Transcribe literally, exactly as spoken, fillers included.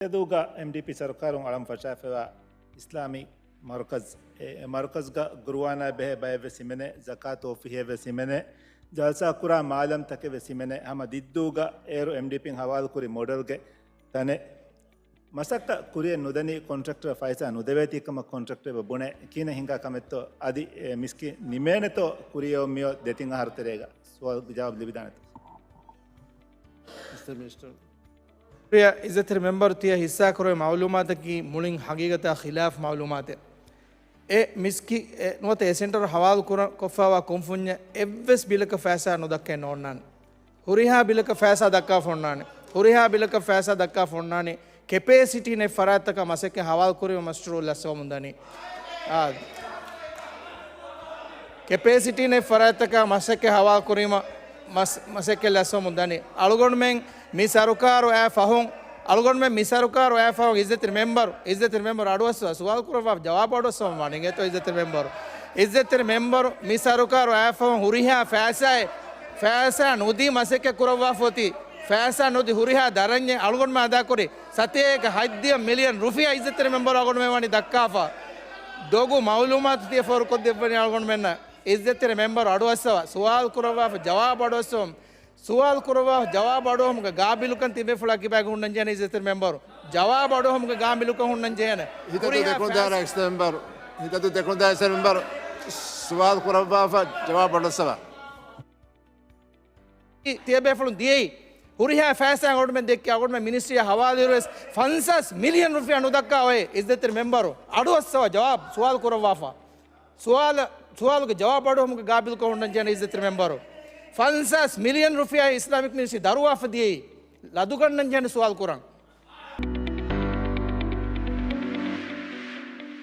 ތެދުގަ އެމްޑީޕީ ސަރުކާރުން އަޅަން ފަށާފައިވާ އިސްލާމީ މަރުކަޒް، އެ، އެ މަރުކަޒްގަ ގުރުއާނާ ބެހޭ ބައެއްވެސް ހިމެނޭ، ޒަކާތު އޮފީހެއްވެސް ހިމެނޭ، ޖަލްސާ ކުރާ މާލަމްތަކެއްވެސް ހިމެނޭ. ހަމަ ދިއްދޫގަ އޭރު އެމްޑީޕީން ހަވާލުކުރި މޮޑެލްގެ ތަނެއް. މަސައްކަތް ކުރިއަށް ނުދަނީ ކޮންޓްރެކްޓަރ ފައިސާ ނުދެވޭތީ ކަމަށް ކޮންޓްރެކްޓަރ ބުނޭ. ކިހިނެއް ހިނގާ ކަމެއްތޯ؟ އަދި އެ މިސްކިތް ނިމޭނެތޯ ކުރިއަށް އޮތް މިއޮތް ދެތިން އަހަރު ތެރޭގަ؟ ސުވާލު ޖަވާބު ލިބިދާނެތޯ؟ މިސްޓަރ މިނިސްޓަރ. ޝުކުރިއްޔާ އިއްޒަތްތެރި މެމްބަރު ތިޔަ ހިއްސާކުރެވޭ މައުލޫމާތަކީ މުޅިން ހަގީގަތާ ޚިލާފް މައުލޫމާތެއް. އެ މިސްކި-، އެ ނުވަތަ އެ ސެންޓަރު ހަވާލު ކުރަ-، ކޮށްފައިވާ ކޮންފުންޏެއް އެއްވެސް ބިލަކަށް ފައިސާ ނުދައްކައެއް ނޯންނާނެ. ހުރިހާ ބިލަކަށް ފައިސާ ދައްކާފަ އޮންނާނެ. ހުރިހާ ބިލަކަށް ފައިސާ ދައްކާފަ އޮންނާނެ. ކެޕޭސިޓީ ނެތް ފަރާތްތަކަށް މަސައްކަތް ހަވާލު ކުރީމަ މަޝްރޫއު ލަސްވަމުން ދަނީ. އާ. ކެޕޭސިޓީ ނެތް ފަރާތްތަކަށް މަސައްކަތް ހަވާލު ކުރީމަ މަސް-، މަސައްކަތް ލަސްވަމުން ދަނީ. އަޅުގަނޑުމެން މި ސަރުކާރު އައި ފަހުން، އަޅުގަނޑުމެން މި ސަރުކާރު އައި ފަހުން އިއްޒަތްތެރި މެމްބަރު، އިއްޒަތްތެރި މެމްބަރު އަޑުއައްސަވާ، ސުވާލު ކުރައްވާ، ޖަވާބު އަޑުއައްސަވަމުން ވާނެ އިނގޭތޯ އިއްޒަތްތެރި މެމްބަރު. އިއްޒަތްތެރި މެމްބަރު މި ސަރުކާރު އައި ފަހުން ހުރިހާ ފައިސާއެއް، ފައިސާ ނުދީ މަސައްކަތް ކުރައްވާފަ އޮތީ، ފައިސާ ނުދި ހުރިހާ ދަރަންޏެއް އަޅުގަނޑުމެން އަދާކުރި ސަތޭކަ ހަތްދިހަ މިލިއަން ރުފިޔާ އިއްޒަތްތެރި މެމްބަރު އަޅުގަނޑުމެން ވަނީ ދައްކާފަ. ދޮގު މައުލޫމާތު ތިޔަ ފޯރުކޮށްދެއްވަނީ އަޅުގަނޑުމެންނަށް. އިއްޒަތްތެރި މެމްބަރު އަޑުއައްސަވާ، ސުވާލު ކުރައްވާފަ ޖަވާބު އަޑުއައްސަވަމުން. ސުވާލު ކުރައްވާ ޖަވާބު އަޑުއަހުމުގެ ގާބިލުކަން ތިބޭފުޅާ ކިބާގެ ހުންނަންޖެހޭނެ އިއްޒަތްތެރި މެމްބަރު. ޖަވާބު އަޑުއަހުމުގެ ގާބިލުކަން ހުންނަންޖެހޭނެ. ހިތަދޫ ހުރިހާ ދެކުނު ދާއިރާ ފައިސާ އިސް މެމްބަރު. ހިތަދޫ ދެކުނު ދާއިރާ އިސް މެމްބަރު. ސުވާލު ކުރައްވާފަ ޖަވާބު އަޑުއައްސަވާ. ތިޔަބޭފުޅުން ދިޔައީ. ހުރިހާ ފައިސާ އަޅުގަނޑުމެން ދެއްކި އަޅުގަނޑުމެން މިނިސްޓްރީއާ ހަވާލުވިއިރުވެސް ފަންސާސް މިލިއަން ރުފިޔާ ނުދައްކާ އޮތް އިއްޒަތްތެރި މެމްބަރު. އަޑުއައްސަވާ ޖަވާބު ސުވާލު ކުރައްވާފަ. ސުވާލަ-، ސުވާލުގެ ޖަވާބު އަޑުއަހުމުގެ ގާބިލުކަން ހުންނަންޖެހޭނެ އިއްޒަތްތެރި މެމްބަރު. ފަންސާސް މިލިއަން ރުފިޔާ އިސްލާމިކް މިނިސްޓްރީ ދަރުވާފަ ދިޔައީ. ލަދުގަންނަންޖެހޭނެ ސުވާލު ކުރަން.